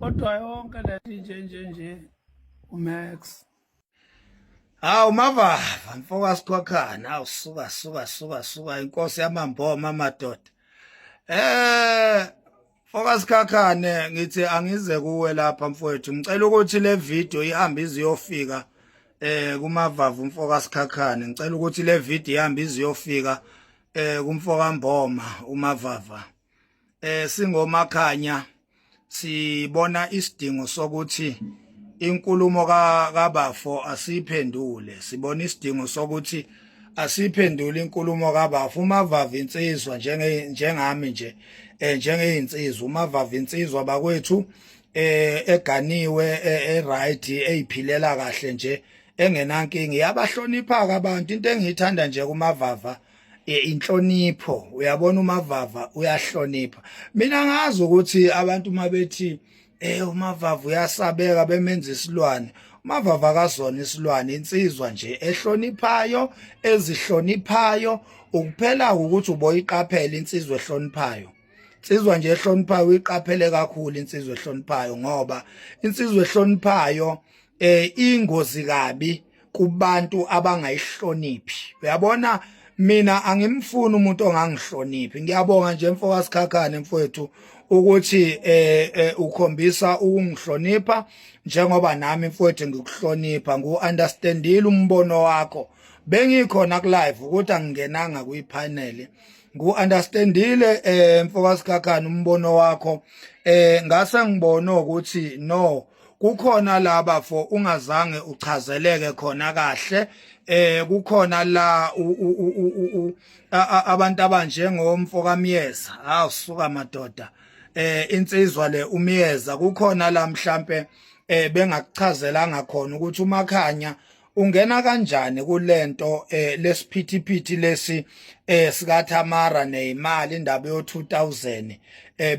Kodwa yonke le nje nje nje uMax. Hawu mavava mfoka Sikhokhana, hawu suka suka suka suka inkosi yamamboma madoda. Mfoka Sikhakhane, ngithi angize kuwe lapha mfowethu, ngicela ukuthi le video ihambe iziyofika kumavava umfoka Sikhakhane. Ngicela ukuthi le video ihambe iziyofika kumfoka Mboma umavava. Singomakhanya sibona isidingo sokuthi inkulumo kabafo asiphendule, sibona isidingo sokuthi asiphendule inkulumo kabafo. Umavava insizwa njenge njengami nje, njengeyinsizwa umavava insizwa bakwethu, eganiwe, e-right, eyiphilela kahle nje, engenankinga, yabahlonipha abantu. Into engiyithanda nje kumavava inhlonipho. Uyabona, umavava uyahlonipha. Mina ngazi ukuthi abantu mabethi umavava uyasabeka, bemenza isilwane, umavava akazona isilwane, insizwa nje ehloniphayo, ezihloniphayo. Ukuphela ukuthi uboyiqaphela insizwa ehloniphayo, insizwa nje ehloniphayo, uyiqaphele kakhulu insizwa ehloniphayo, ngoba insizwa ehloniphayo ingozi kabi kubantu abangayihloniphi. Uyabona, mina angimfuni umuntu ongangihloniphi. Ngiyabonga nje mfoka Sikhakhane mfowethu ukuthi ukhombisa ukungihlonipha njengoba nami mfowethu ngikuhlonipha. Ngu-understandile umbono wakho, bengikhona ku live ukuthi angingenanga kwi-panel. Ngu-understandile mfoka Sikhakhane umbono wakho, ngase ngibona ukuthi no, kukhona laba for ungazange uchazeleke khona kahle. Kukhona la abantu abanjengomfo kaMyeza, awusuka madoda, insizwa le uMyeza, kukhona la mhlambe bengakuchazelanga khona ukuthi uMakhanya ungena kanjani kulento lesiphithiphithi lesi sika Thamara nezimali, indaba yo 2000,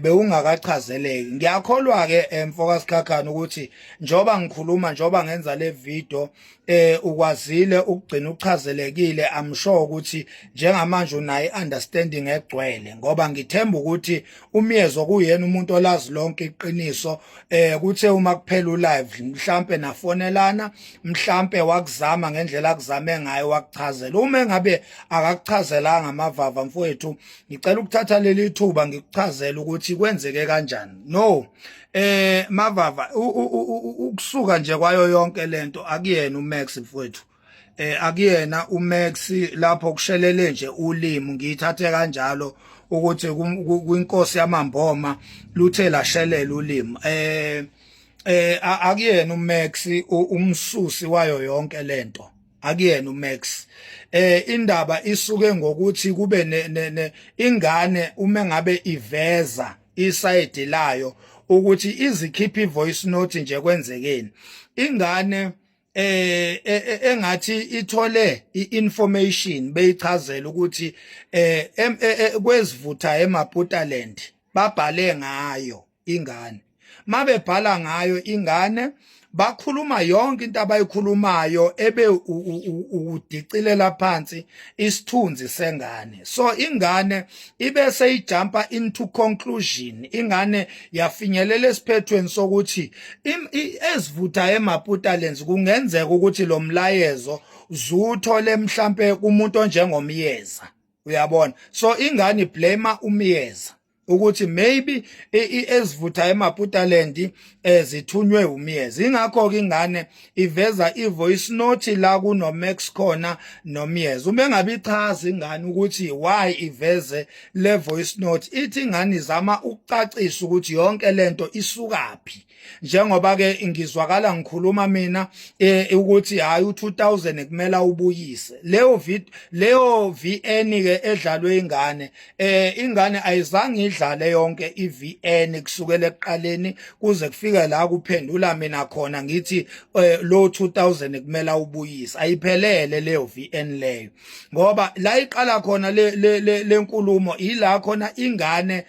bewungakachazeleki. Ngiyakholwa ke mfoka Sikhakhane ukuthi njoba ngikhuluma, njoba ngenza le video, ukwazile ukugcina uchazelekile. I'm sure ukuthi njengamanje unayo understanding egcwele, ngoba ngithemba ukuthi uMyezo kuyena umuntu olazi lonke iqiniso. Kuthe uma kuphela ulive, mhlambe nafonelana, mhlambe wakuzama ngendlela akuzame ngayo, wakuchazela. Uma engabe akakuchazelanga amavava mfowethu, ngicela ukuthatha leli thuba ngikuchazele ukuthi kwenzeke kanjani. No, mavava, ukusuka nje kwayo yonke lento, akuyena uMax mfowethu, akuyena uMax lapho kushelele nje ulimi. Ngiyithathe kanjalo ukuthi kwinkosi yamamboma luthe lashelela ulimi. Akuyena uMax umsusi wayo yonke lento, akuyena uMax. Indaba isuke ngokuthi kube ne ingane uma ngabe iveza iside layo ukuthi izikhipha ivoice note nje, kwenzekeni, ingane engathi ithole iinformation beyichazela ukuthi kwezivutha eMaputaland babhale ngayo ingane. Mabebhala ngayo ingane, bakhuluma yonke into abayikhulumayo ebe udicilela phansi isithunzi sengane. So ingane ibe seyijumpa into conclusion, ingane yafinyelela esiphethweni sokuthi ezivutha eMaputalands kungenzeka ukuthi lo mlayezo zuthole mhlambe kumuntu onjengomyeza, uyabona. So ingane blame umyeza ukuthi maybe ezivutha eMaputaland zithunywe umyeza. Ingakho ke ingane iveza ivoice note la kuno Max khona nomyeza. Uma engabe ichaza ingane ukuthi why iveze le voice note, ithi ingane izama ukucacisa ukuthi yonke lento isukaphi, njengoba ke ngizwakala ngikhuluma mina ukuthi hayi, u2000 kumele ubuyise. Leyo video, leyo VN ke edlalwe ingane, ingane ayizange idlale yonke iVN kusukela ekuqaleni kuze kufike la kuphendula mina khona ngithi lo 2000 kumele ubuyise. Ayiphelele leyo VN leyo, ngoba la iqala khona le lenkulumo ila khona ingane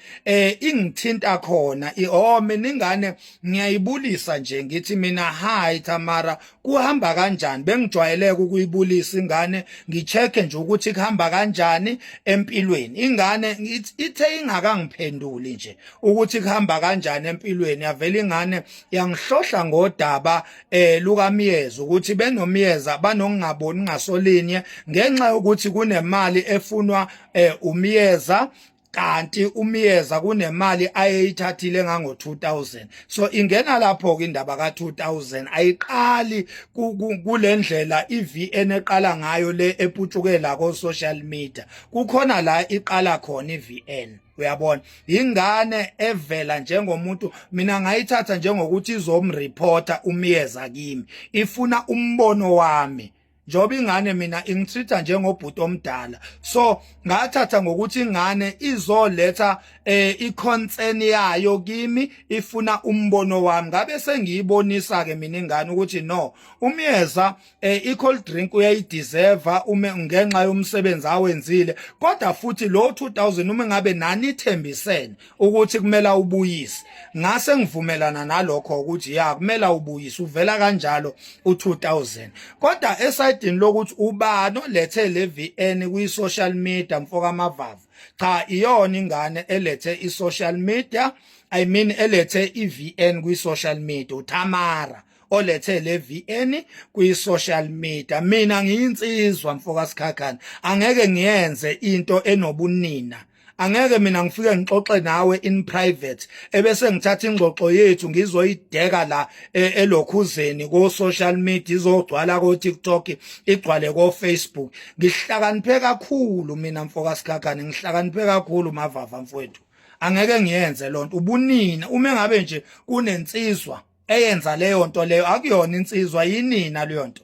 ingithinta khona. Oh, mina ingane. Ngiyayibulisa nje, ngithi mina, "Hi Tamara, kuhamba kanjani?" Bengijwayeleke ukuyibulisa ingane, ngicheck nje ukuthi kuhamba kanjani empilweni. Ingane ithe ingakangiphenduli nje ukuthi kuhamba kanjani empilweni, yavela ingane yangihlohla ngodaba lukaMiyeza, ukuthi benoMiyeza banokungaboni ngasolinye ngenxa yokuthi kunemali efunwa uMiyeza, kanti uMiyeza kunemali ayeyithathile ngango 2000. So ingena lapho ke indaba ka 2000. Ayiqali kulendlela iVN eqala ngayo le eputshukela ko social media. Kukhona la iqala khona iVN, uyabona? Ingane evela njengomuntu, mina ngayithatha njengokuthi izomreporta uMiyeza kimi, ifuna umbono wami, njengoba ingane mina ingitreat njengobhuti omdala. So ngathatha ngokuthi ingane izoletha iconcern yayo kimi, ifuna umbono wami. Ngabe sengiyibonisa ke mina ingane ukuthi no, uMiyeza i-cold drink uyayideserve uma ngenxa yomsebenzi awenzile, kodwa futhi lo 2000 uma ngabe nani thembisene ukuthi kumele ubuyise. Ngase ngivumelana nalokho ukuthi ya, kumele ubuyise. Uvela kanjalo u2000. Kodwa esayidini lokuthi ubani olethe le VN kwi social media, mfoka Mavava, cha, iyona ingane elethe i social media, I mean elethe iVN kwi social media, uTamara olethe le VN kwi social media. Mina ngiyinsizwa, mfoka Sikhakhane, angeke ngiyenze into enobunina. Angeke mina ngifike ngixoxe nawe in private ebese ngithatha ingxoxo yethu ngizoyideka la elokhuzeni ko social media, izogcwala ko TikTok, igcwale ko Facebook. Ngihlakaniphe kakhulu mina, mfoka Sikhakhane, ngihlakaniphe kakhulu, Mavava mfowethu. Angeke ngiyenze lonto ubunina. Uma ngabe nje kunensizwa eyenza leyo nto leyo, akuyona insizwa, yinina leyo nto.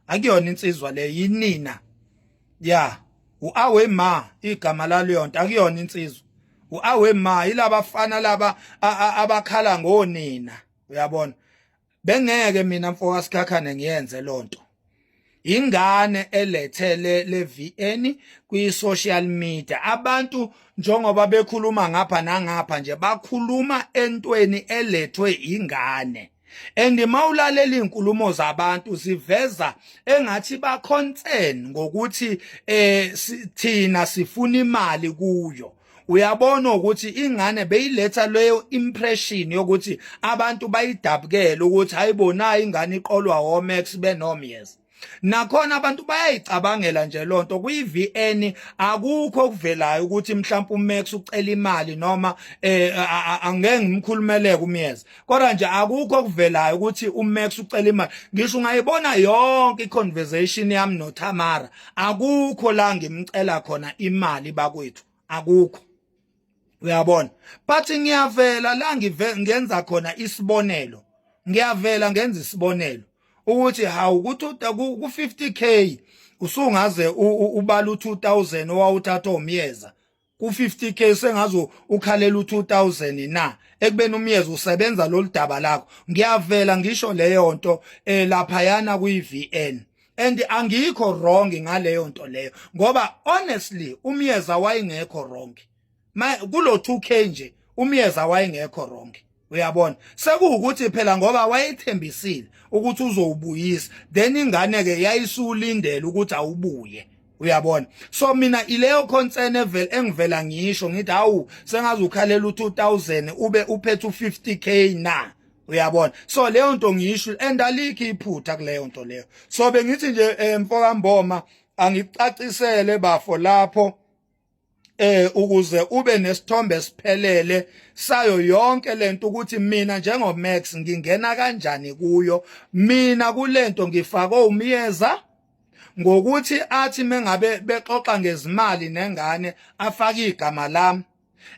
Akuyona insizwa leyo, yinina. Ya, uawe ma igama laleyo nto, akuyona insizwa, uawe ma. Yilabafana laba abakhala ngonina, uyabona? Bengeke mina, mfoka Sikhakhane, ngiyenze lonto. Ingane elethele le VN kwi social media. Abantu njengoba bekhuluma ngapha nangapha nje, bakhuluma entweni elethwe ingane. And mawulalela izinkulumo zabantu, ziveza engathi ba concern ngokuthi thina sifuna imali kuyo. Uyabona ukuthi ingane beyiletha leyo impression yokuthi abantu bayidabukele, ukuthi hayibona, ingane iqolwa oMax benoMyeza. Nakhona abantu bayayicabangela nje lonto. Kwi-VN akukho okuvelayo ukuthi mhlawumbe uMax ucela imali noma angeke ngimkhulumeleke uMyeza, kodwa nje akukho okuvelayo ukuthi uMax ucela imali. Ngisho ungayibona yonke i-conversation yami noTamara, akukho la ngimcela khona imali bakwethu, akukho, uyabona? But ngiyavela la ngive ngenza khona isibonelo, ngiyavela ngenza isibonelo ukuthi hawu, kuthi ku 50K usungaze ubala u2000 owawuthatha oMiyeza ku 50K, sengazo ukhalela u2000 na, ekubeni uMiyeza usebenza lolu daba lakho. Ngiyavela ngisho leyo nto laphayana kwi VN, and angikho wrong ngaleyo nto leyo, ngoba honestly uMiyeza wayengekho wrong ma kulo 2K nje. UMiyeza wayengekho wrong, uyabona? Sekuwukuthi phela ngoba wayethembisile ukuthi uzowubuyisa, then ingane ke yayisulindela ukuthi awubuye, uyabona? So mina ileyo concern evele engivela ngisho ngithi hawu, sengaze ukhalela u2000 ube uphethe u50K na, uyabona? So leyo nto ngisho, and alikho iphutha kuleyo nto leyo. So bengithi nje, mfoka Mboma, angicacisele bafo lapho ukuze ube nesithombe esiphelele sayo yonke lento, ukuthi mina njengo Max ngingena kanjani kuyo. Mina kulento ngifake uMiyeza ngokuthi athi mengabe bexoxa ngezimali nengane afake igama lami,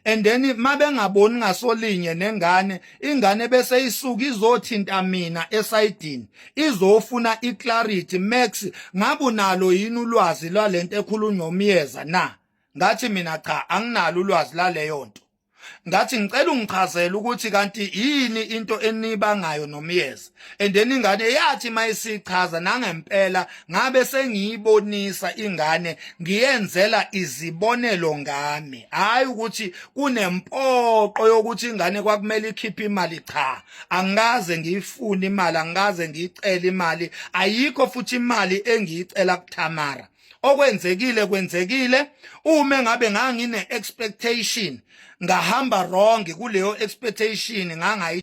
and then mabengaboni ngasolinye nengane, ingane bese isuka izothinta mina esayidini, izofuna iclarity: "Max, ngabe unalo yini ulwazi lwalento ekhulunywa uMiyeza na?" Ngathi mina, "Cha, anginalo ulwazi laleyo nto." Ngathi ngicela ungichazele ukuthi kanti yini into enibangayo nomyeza. And then ingane yathi mayisichaza, nangempela ngabe sengiyibonisa ingane, ngiyenzela izibonelo ngami, hayi ukuthi kunempoqo yokuthi ingane kwakumele ikhiphe imali. Cha, angikaze ngiyifune imali, angikaze ngiyicele imali, ayikho futhi imali engiyicela kuThamara. Okwenzekile kwenzekile. Uma ngabe ngangine expectation, ngahamba wrong kuleyo expectation, ngangayi.